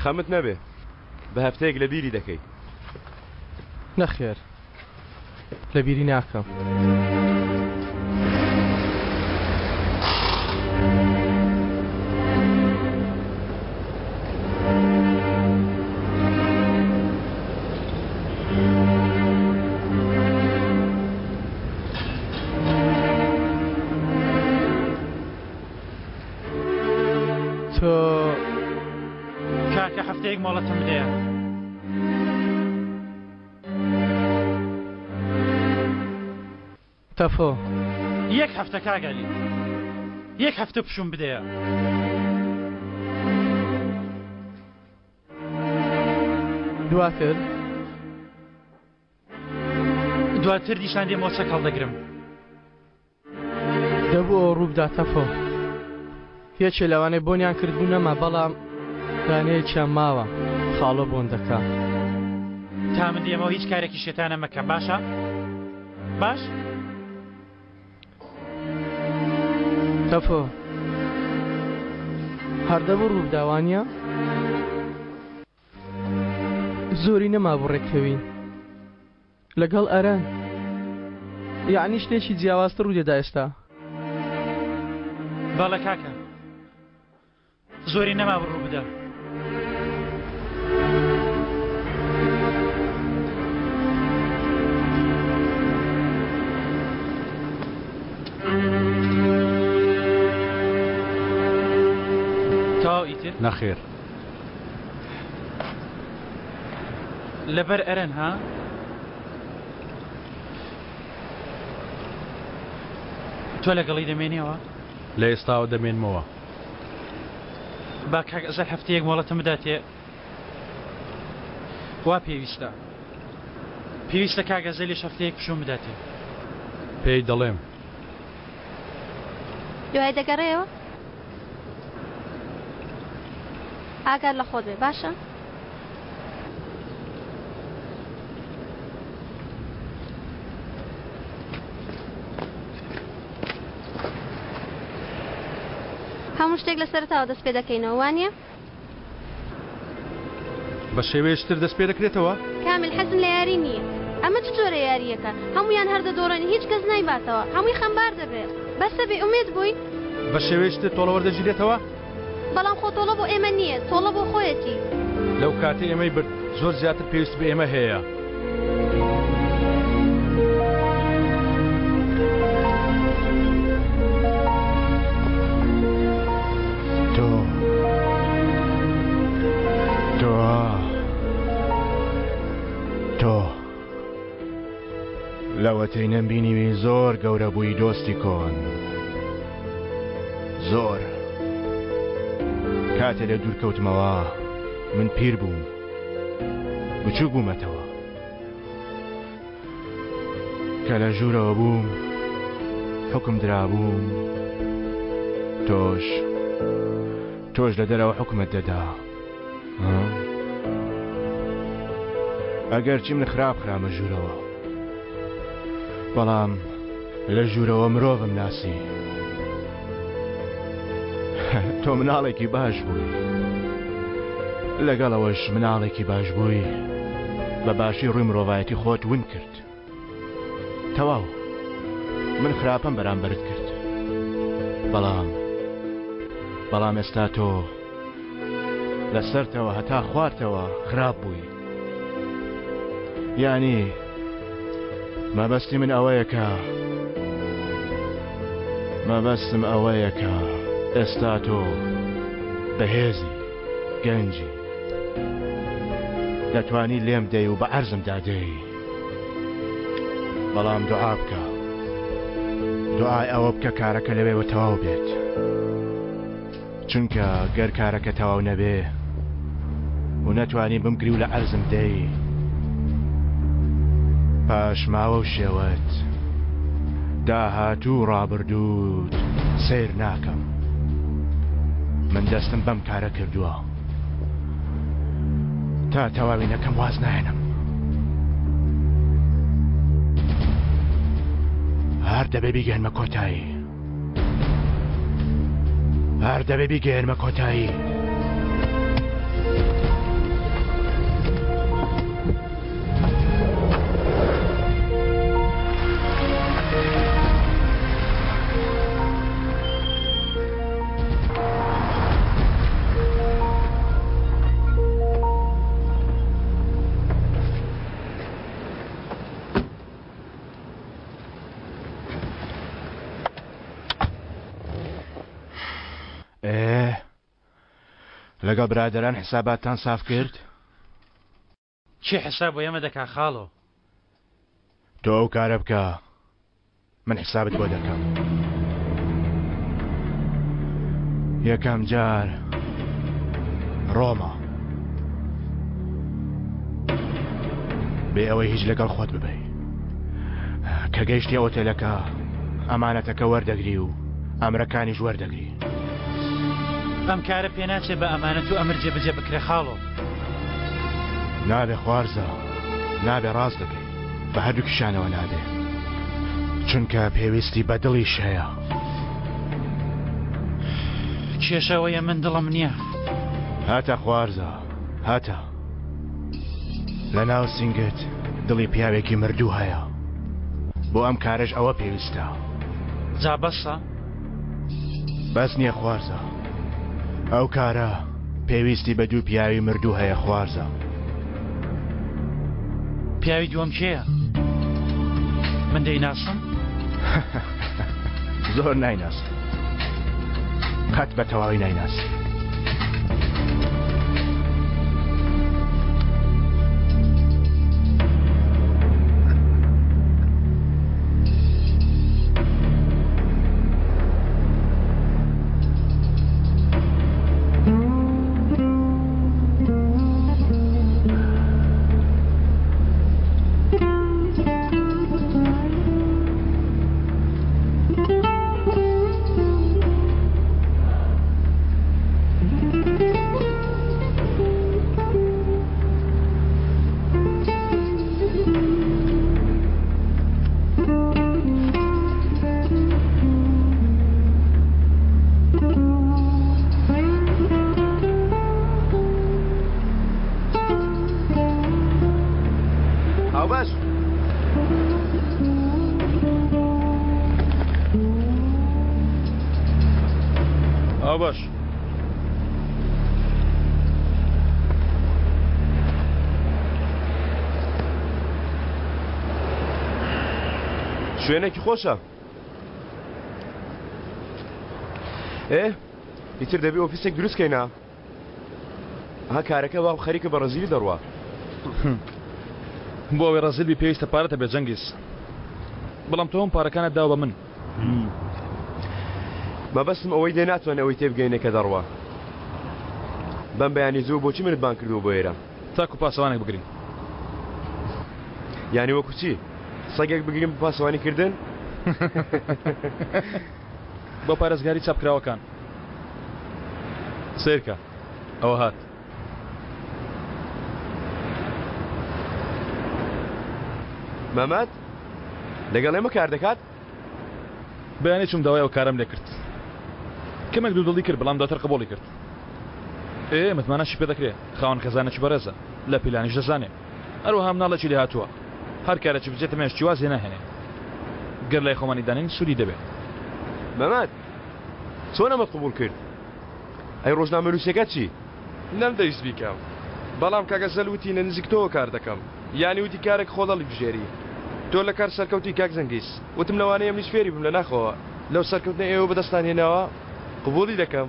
خەمت نەبێ بە هەفتەیەک لە بیری دەکەی. نەخێر لە بیری ناکەم. تۆ کاکە هەفتەیەک مۆڵەتم بدەیە. تەفۆ. یەک هەفتە کاک عەلی. یەک هەفتە پشووم بدەیە. دواتر؟ دواتر دیسان دێمەوە چەک هەڵدەگرم. دەبوو ئەوە ڕووبدا تەفۆ. یەکێ لەوانەی بۆنیان کردبوو نەما بەڵام دانەیەکیان ماوە خاڵۆ بۆن دەکا. تا من دێمەوە هیچ کارێکی شێتانە مەکە باشە؟ باش؟ تەفۆ هەر دەبوو ڕووبدا وانییە؟ زۆری نەمابوو ڕێککەوین لەگەڵ ئەرەن یەعنی شتێکی جیاوازتر ڕوودەدا ئێستا. بەڵێ کاکە زۆری نەمابوو ڕووبدا. تەواو ئیتر؟ نەخێر. لەبەر ئەرەن ها؟ تۆ لەگەڵی دەمێنیەوە؟ لە ئێستاوە دەمێنمەوە. با کاک ئەزەل هەفتەیەک مۆڵەتم بداتێ وا پێویستە. پێویستە کاک ئەزەلیش هەفتەیەک پشووم بداتێ. پێی دەڵێم. دوای دەگەڕێیەوە؟ ئاگات لە خۆت بێ باشە؟ هەموو شتێک لە سەرەتاوە دەست پێ دەکەینەوە وانە؟ بە شێوەیەکی تر دەست پێ دەکرێتەوە؟ کامیل حەزم لە یاری نییە. ئەمە چ جۆرە یارییەکە؟ هەموویان هەر دەدۆڕێن هیچ کەس نایباتەوە. هەمووی خەمبار دەبێ. بەسە بێ ئومێد بووی؟ بە شێوەیەکی تر تۆڵە وەردەگیرێتەوە؟ بەڵام خۆ تۆڵە بۆ ئێمە نییە، تۆڵە بۆ خۆیەتی. لەو کاتەی ئێمەی برد زۆر زیاتر پێویستی بە ئێمە هەیە. تۆ تۆ تۆ لەوەتەی نەمبینیوی زۆر گەورە بووی دۆستی کۆن زۆر کاتێ لێ دوور کەوتمەوە من پیر بووم بچووک بوومەتەوە کە لە ژوورەوە بووم حوکم درابووم تۆش تۆش لە دەرەوە حوکمت دەدا ئەگەرچی من خراپ خرامە ژوورەوە بەڵام لە ژوورەوە مرۆڤم ناسی تۆ مناڵێکی باش بووی لەگەڵ ئەوەش مناڵێکی باش بووی بە باشی ڕووی مرۆڤایەتی خۆت ون کرد تەواو من خراپەم بەرامبەرت کرد بەڵام بەڵام ئێستا تۆ لەسەرتەوە هەتا خوارتەوە خراپ بووی یانی مەبەستی من ئەوەیە کە مەبەستم ئەوەیە کە ئێستا تۆ بەهێزی گەنجی دەتوانی لێم دەی و بە عەرزم دادەی بەڵام دوعا بکە دوعای ئەوە بکە کارەکە لەوێوە تەواو بێت چونکە گەر کارەکە تەواو نەبێ و نەتوانی بمگری و لە عەرزم دەی پاش ماوە و شێوەت داهاتوو و ڕابردووت سەیر ناکەم من دەستم بەم کارە کردووە تا تەواوی نەکەم واز نایەنم هەر دەبێ بیگەنمە کۆتایی هەر دەبێ بیگەیەنمە کۆتایی. لەگەڵ برادەران حساباتتان ساف کرد؟ کێ حساب بۆ ئێمە دەکا خاڵۆ؟ تۆ ئەو کارە بکە من حسابت بۆ دەکەم. یەکەم جار ڕۆما بێ ئەوەی هیچ لەگەڵ خۆت ببەی کە گەیشتی ئۆتێلەکە ئەمانەتەکە وەردەگری و ئەمرەکانیش وەردەگری. ئەم کارە پێناچێ بە ئەمانەت و ئەمر جێبەجێ بکرێ خاڵۆ. نابێ خوارزا نابێ ڕاست دەکەی بە هەردووکیشانەوە نابێ چونکە پێویستی بە دڵیش هەیە. کێشە ئەوەیە من دڵم نییە. هاتە خوارزا هاتە. لە ناو سینگت دڵی پیاوێکی مردوو هەیە. بۆ ئەم کارەش ئەوە پێویستە. جا بەسە؟ بەس نییە خوارزا. ئەو کارە پێویستی بە دوو پیاوی مردوو هەیە خوارزا. پیاوی دووەم کێیە؟ من دەیناسم؟ زۆر نایناسی. قەت بە تەواوی نایناسی. هاوبەش هاوبەش شوێنێکی خۆشە ئێ ئیتر دەبی ئۆفیسێک دروست کەینا ها کارەکە وا خەریکە بە ڕەزیلی دەڕوا. بۆ ئەوەی ڕەزیل بی پێویستە پارەت هەبێت جەنگیز. بەڵام تۆ هەموو پارەکانت داوە بە من. مەبەستم ئەوەی دێ ناتوانێ ئەوەی تێبگەینێ کە دەڕوا. بەم بەیانی زوو بۆچی منت بانگ کردووە بۆ ئێرە؟ تاکو پاسەوانێک بگرین. یانی وەکو چی؟ سەگێک بگرین بۆ پاسەوانی کردن؟ بۆ پارێزگاری چاپکراوەکان. سەیرکە ئەوە هات. مەمەد لەگەڵ ئێمە کار دەکات؟ بەیانی چووم داوای ئەو کارەم لێ کرد. کەمێک دوودڵی کرد بەڵام دواتر قبوڵی کرد. ئێ متمانەشی پێ دەکرێ، خاوەن خێزانێکی بەڕێزە، لە پیلانیش دەزانێ. هەروەها مناڵێکی لێهاتووە، هەر کارێکی بچێتە مێشکی واز لێ ناهێنێ. گەر لای خۆمانی دانێین سوودی دەبێ. مەمەد چۆن ئەمەت قبوڵ کرد؟ ئەی ڕۆژنامەنووسەکە چی؟ نەمدەویست بیکەم بەڵام کاک ئەزەل وتی لە نزیک تۆوە کار دەکەم یانی وتی کارێک خۆت هەڵیبژێری تۆ لە کار سەرکەوتی کاک جەنگیز وتم لەوانەیە منیش فێری بم لە ناخەوە لەو سەرکەوتنەی ئێوە بەدەستتان هێناوە قبوڵی دەکەم.